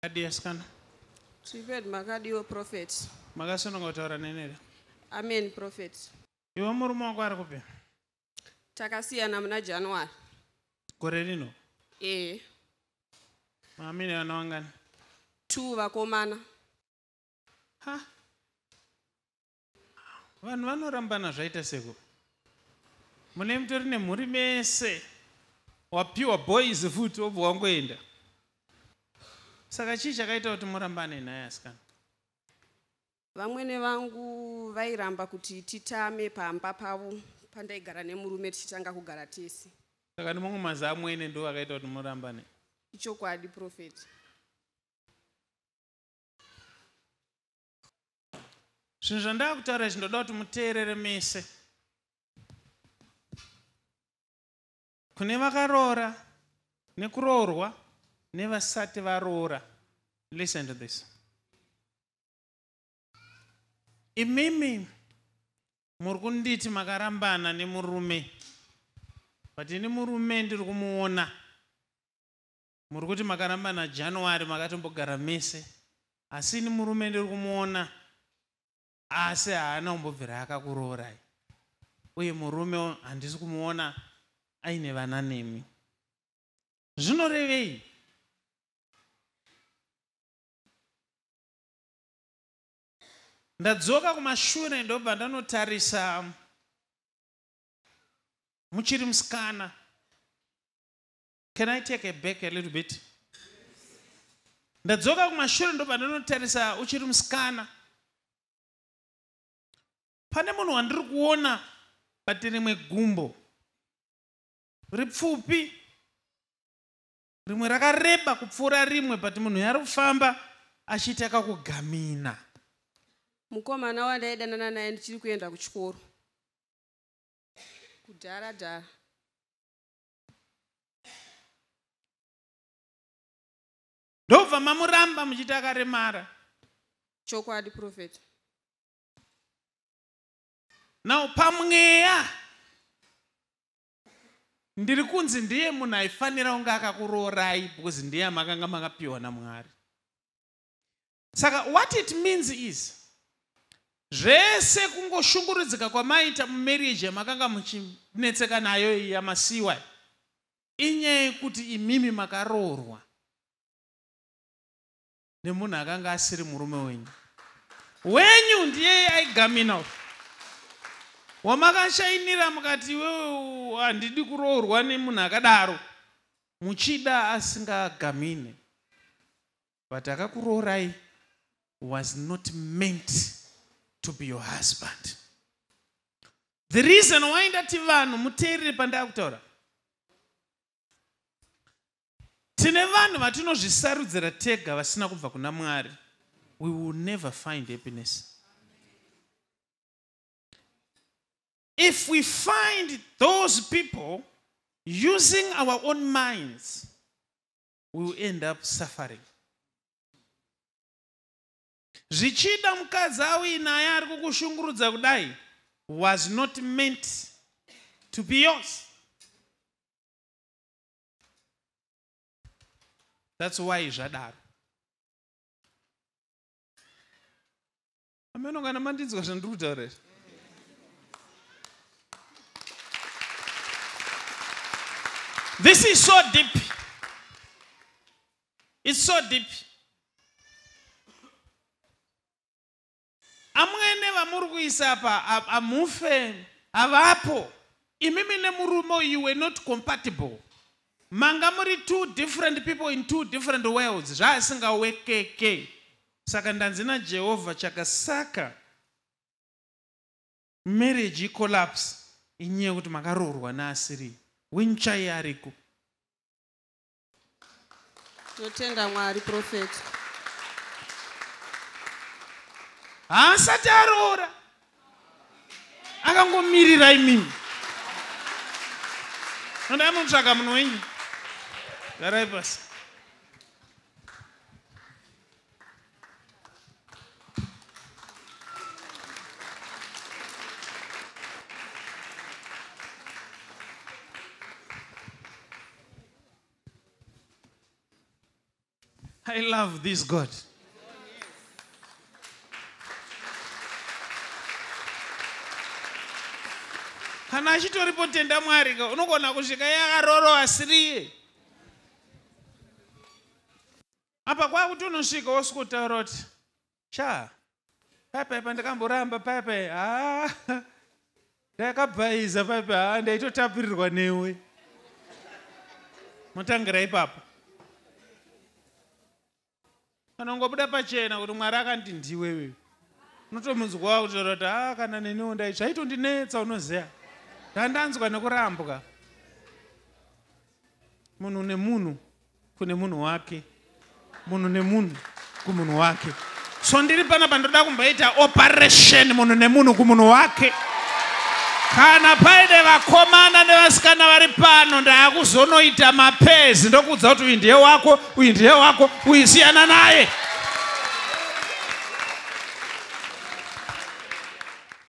Makadii asikana? Triped makadiwo prophet. Makasununga kutaura neni here? Amen prophet. Iwe murume wako ari kupi? Takasiyana muna January. Gore rino? Eh. Mamine vana vangani? Two vakomana. Ha. Vanhu vanorambana zvaita seko. Mune mutori nemhuri mese. Wapiwa boys futi wobva wangoenda. Saka chii chakaita kuti murambane nhai asikana? Vamwene vangu vairamba kuti titame pamba pavo pandaigara nemurume tichitanga kugara tese. Saka nemamwe mazamwene ndo akaita kuti murambane? Ichokwadi prophet. Zvinhu zvandava kutaura izvi ndoda kuti muteerere mese. Kune vakaroora nekuroorwa nevasati varoora. Listen to this. Imimi muri kunditi makarambana nemurume but ini murume ndiri kumuona. Muri kuti makarambana January makatombogara mese asi ini murume ndiri kumuona asi haana kumbobvira akakuroorai uye murume handisi kumuona aine vana nemi. Zvinorevei? Ndadzoka kumashure ndobva ndanotarisa muchiri musikana. Can I take a back a little bit? Ndadzoka kumashure ndobva ndanotarisa uchiri musikana. Pane munhu wandiri kuona but rimwe gumbo ripfupi rimwe rakareba kupfuura rimwe but munhu yari kufamba achiita kakugamina. Mukomana wandaidanana naye ndichiri kuenda kuchikoro kudhara dhara. Ndobva mamuramba muchiti akaremara. Chokwadi prophet. Now pamweya ndiri kunzi ndiye munhu aifanira kunge akakuroorai because ndiye amakanga makapiwa naMwari. Saka what it means is zvese kungoshungurudzika kwamaita mumarriage yamakanga muchinetseka nayo iyi yamasiwa inyaya yekuti imimi makaroorwa nemunhu akanga asiri murume wenyu. Wenyu ndiye aigamina wamakashainira mukati iwewe handidi kuroorwa nemunhu akadaro muchida asingagamine but akakuroorai was not meant to be your husband. The reason why ndati vanhu muteerere pandakutaura, tine vanhu vatinozvisarudzira tega vasina kubva kuna Mwari. We will never find happiness. If we find those people using our own minds, we will end up suffering. Zvichida mukadzi auinaye ari kukushungurudza kudai was not meant to be yours. That's why zvadaro. Ameno kana mandinzwa zvandiri kutaura izvi. This is so deep. It's so deep. Amwene vamuri kuisa apa amufe havapo. Imimi nemurume you were not compatible. Manga muri two different people in two different worlds. Zvasingawekeke. Saka ndanzi naJehovha chakasaka marriage collapse inyaya yekuti makaroorwa naasiri wenyu chaiye ariko. Tinotenda Mwari prophet. Haasati aroora. Akangomirira imimi. Ndai munotsvaka munhu wenyu. Garai pasi. I love this God. Kana achitoripo tenda Mwari ka, unogona kusvika iye akarorowa asiriye. Apa kwakuti unosvika wosikotaura kuti sha paipai pandakamboramba paipai, ha, ndakabhaiza paipai, ha, ndaitotapirirwa newe. Motangira ipapo. Kana ungobuda pachena kuti Mwari akandi ndiwewe, unotomunzwa kutaura kuti ha, kana neniwo ndai zvaitondinetsa, unoziya ndandanzwa nekurambwa. Munhu nemunhu kune munhu wake, munhu nemunhu kumunhu wake. So ndiri panapa ndoda kumboita operation munhu nemunhu kumunhu wake. Kana paine vakomana nevasikana vari pano, ndaakuzonoita mapezi, ndokuudza kuti uyu ndiye wako, uyu ndiye wako, uyu siyana naye.